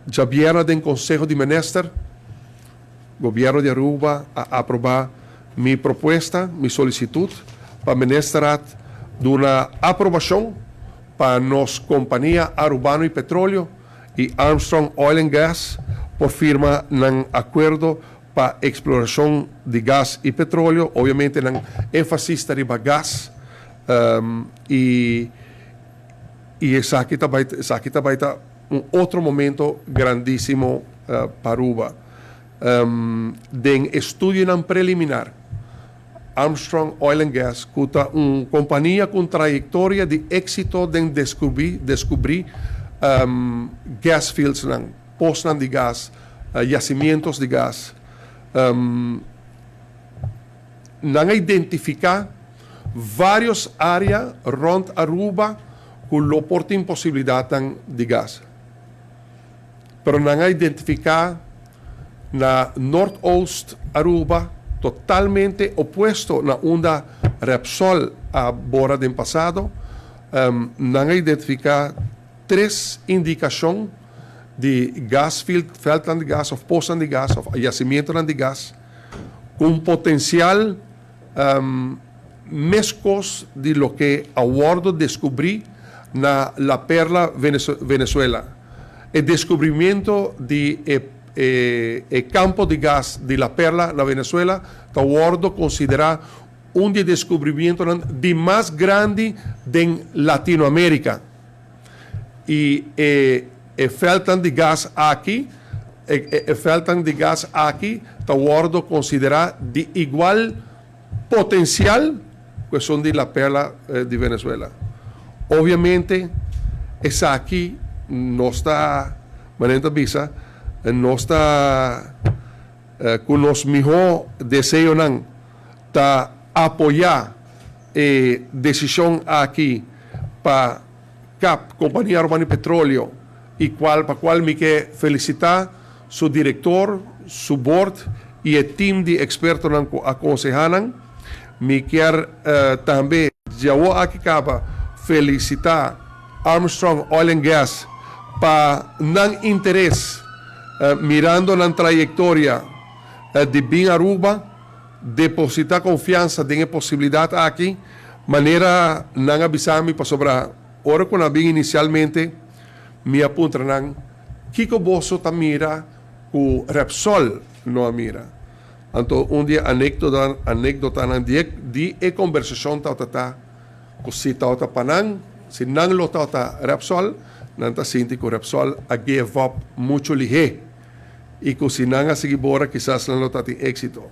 Djabièrnè den Konseho di Minister, Gobièrnu di Aruba a aprobá mi propuesta, mi solisitut, pa Ministerraad duna aprobashon pa nos kompania Arubano y Petroleo i Armstrong Oil and Gas por firma nan akuerdo pa eksplorashon di gas i petroleo. Obviamente nan énfasis ta riba gas i i esaki ta bai esaki ta bai ta un otro momento grandísimo pa Aruba. Den estudionan preliminar, Armstrong Oil and Gas, ku ta un kompania ku un trayektoria di éksito den deskubrí deskubrí gas fieldsnan, posnan di gas, yacimientos di gas, nan a identifiká vários área rònt Aruba ku lo por tin posibilidatnan di gas. Pero nan a identifiká na Noordoost Aruba, totalmente opuesto na unda Repsol a bora den pasado, nan a identifiká tres indikashon di gas field, veldnan di gas òf posnan di gas òf yacimientonan di gas ku un potensial meskos di loke a wòrdu deskubrí na La Perla, Venezuela. E deskubrimiento di e e kampo di gas di La Perla na Venezuela ta wòrdu konsiderá un di e deskubrimientonan di mas grandi den Latinoamérika. I e e veldnan di gas aki e e veldnan di gas aki ta wòrdu konsiderá di igual potensial ku esun di La Perla di Venezuela. Obviamente esaki nos ta, manera ta bisa, nos ta ku nos mihó deseonan ta apoyá e desishon aki pa cap, Kompania Arubano di Petroleo, i kual pa kual mi ke felisitá su direktor, su bord i e tim di ekspertonan ku a konsehá nan. Mi kier tambe djawo aki kaba felisitá Armstrong Oil and Gas pa nan interes mirando nan trayektoria di bin Aruba, depositá konfiansa den e posibilidat aki manera nan a bisa mi pasobra ora ku nan a bin inisialmente mi a puntra nan kiko boso ta mira ku Repsol no a mira. Anto un di e anekdotanan di e kombersashon tabata ta ku si tabata pa nan, si nan lo tabata Repsol, nan ta sinti ku Repsol a give up muchu lihé i ku si nan a sigui bora kisas nan lo ta tin éksito.